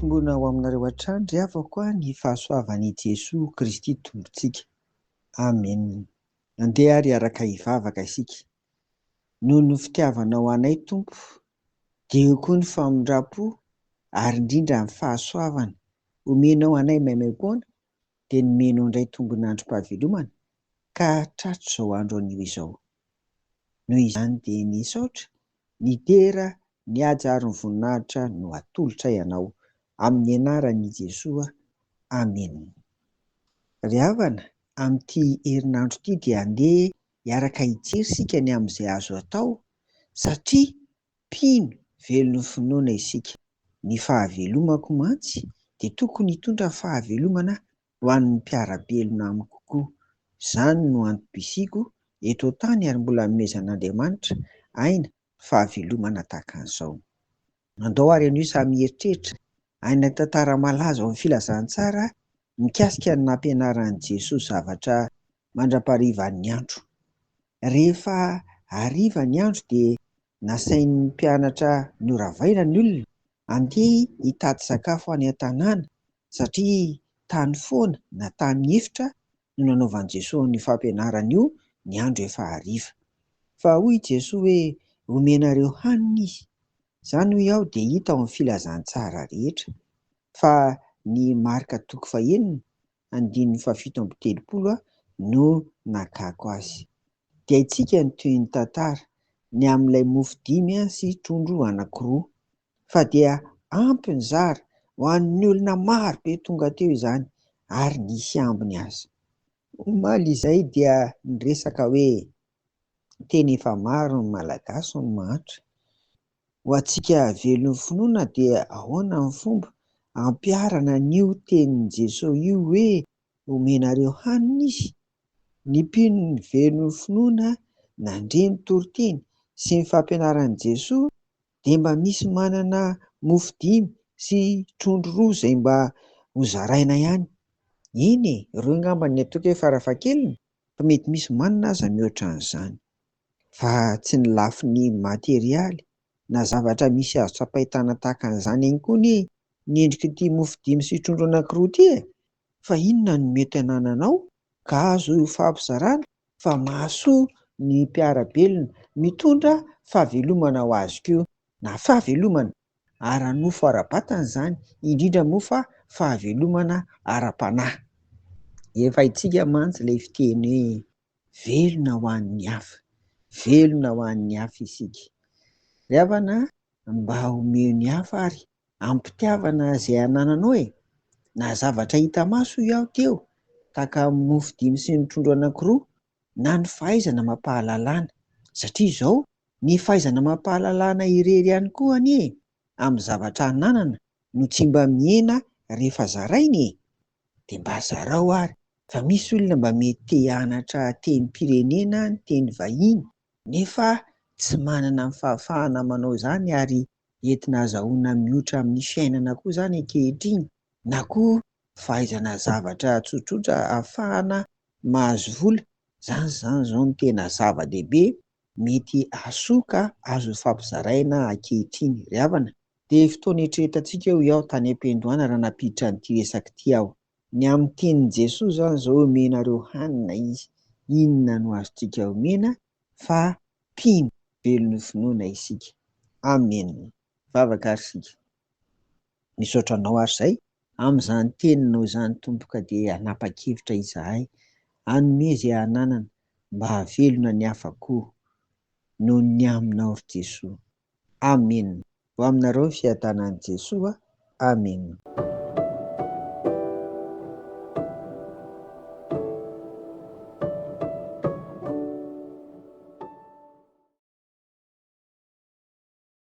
Ampitomboina ho aminareo hatrany ry havako a ny fahasoavan'i Jesoa Kristy Tompontsika. Amen. Andeha ary hiaraka hivavaka isika. Noho ny fitiavanao anay Tompo, dia eo koa ny famindram-po ary indrindra ny fahasoavana omenao anay maimaimpoana dia nomenao indray tombon'androm-pahavelomana ka tratr'izao andro anio izao. Noho izany dia ny saotra, ny dera, ny haja ary ny voninahitra no atolotray Anao, amin'ny anaran'i Jesoa, Amena. Ry havana, amin'ity herinandro ity dia andeha hiaraka hijery isika ny amin'izay azo atao satria mpino velon'ny finoana isika. Ny fahavelomako mantsy dia tokony hitondra fahavelomana ho an'ny mpiara-belona amiko koa. Izany no antom-pisiako eto an-tany ary mbola anomezan'Andriamanitra aina fahavelomana tahaka an'izao. Andao ary anio samy hieritreritra any tantara malaza ao amin'ny filazantsara mikasika ny nampianaran'i Jesoa zavatra mandra-paharivan'ny andro. Rehefa hariva ny andro dia nasain'ny mpianatra noravaina ny olona handeha hitady sakafo any an-tanàna satria tany foana na tany efitra no nanaovan'i Jesoa an'io fampianarana io ny andro efa hariva. Fa hoy i Jesoa hoe omenareo hanina izy. Izany hoy aho dia hita ao amin'ny filazantsara rehetra fa ny Marka toko fahenina andininy fahafito amby telopolo no nakako azy. Dia haintsika ny tohin'ny tantara, ny amin'ilay mofo dimy sy trondro anankiroa. Fa dia ampy ny zara ho an'ny olona maro be tonga teo izany ary nisy ambiny aza. Omaly izay dia niresaka hoe tena efa maro ny Malagasy no mahantra. Ho antsika velon'ny finoana dia ahoana ny fomba ampiharana an'io tenin'i Jesoa io hoe omenareo hanina izy? Ny mpino velon'ny finoana nandre ny toriteny sy ny fampianaran'i Jesoa dia mba misy manana mofo dimy sy trondro roa izay mba hozaraina ihany. Eny e, ireo angamba ny ataoko hoe farafahakeliny fa mety misy manana aza mihoatra an'izany. Fa tsy ny lafiny materialy na zavatra misy azo tsapain-tanana tahaka an'izany ihany koa anie ny endrik'ity mofo dimy sy trondro anankiroa ity e! Fa inona no mety anananao ka azo ifampizarana fa mahasoa ny mpiara-belona, mitondra fahavelomana ho azy koa, na fahavelomana ara-nofo ara-batana izany, indrindra moa fa fahavelomana ara-panahy. Efa haintsika mantsy ilay fiteny hoe velona ho an'ny hafa, velona ho an'ny hafa isika. Ry havana, mba omeo ny hafa ary amim-pitiavana izay anananao e! Na zavatra hita maso hoy aho teo, tahaka ny mofo dimy sy ny trondro anankiroa, na ny fahaizana amam-pahalalana. Satria izao, ny fahaizana amam-pahalalana irery ihany koa anie amin'ny zavatra ananana no tsy mba mihena rehefa zaraina e! Dia mba zarao ary fa misy olona mba mety te hianatra tenim-pirenena, ny teny vahiny, nefa tsy manana ny fahafahana manao izany ary entina azahoana mihoitra amin'ny fiainana koa izany ankehitriny, na koa fahaizana zavatra tsotsotra ahafahana mahazo vola, izany izany izao no tena zava-dehibe mety hahasoa ka azo ifampizaraina ankehitriny ry havana. Dia fotoana eritreretantsika hoy aho tany am-piandohana raha nampiditra an'ity resaka ity aho. Ny amin'ny tenin'i Jesoa izany izao hoe omenareo hanina izy, inona no azontsika omena fa mpino velon'ny finoana isika. Amen. Vavaka ary isika. Misaotra anao ary izay amin'izany teninao izany Tompo ka dia hanapa-kevitra izahay hanome izay ananana mba hahavelona ny hafa koa noho ny aminao ry Jesoa. Amen. Ho aminareo ny fiadanan'i Jesoa. Amen.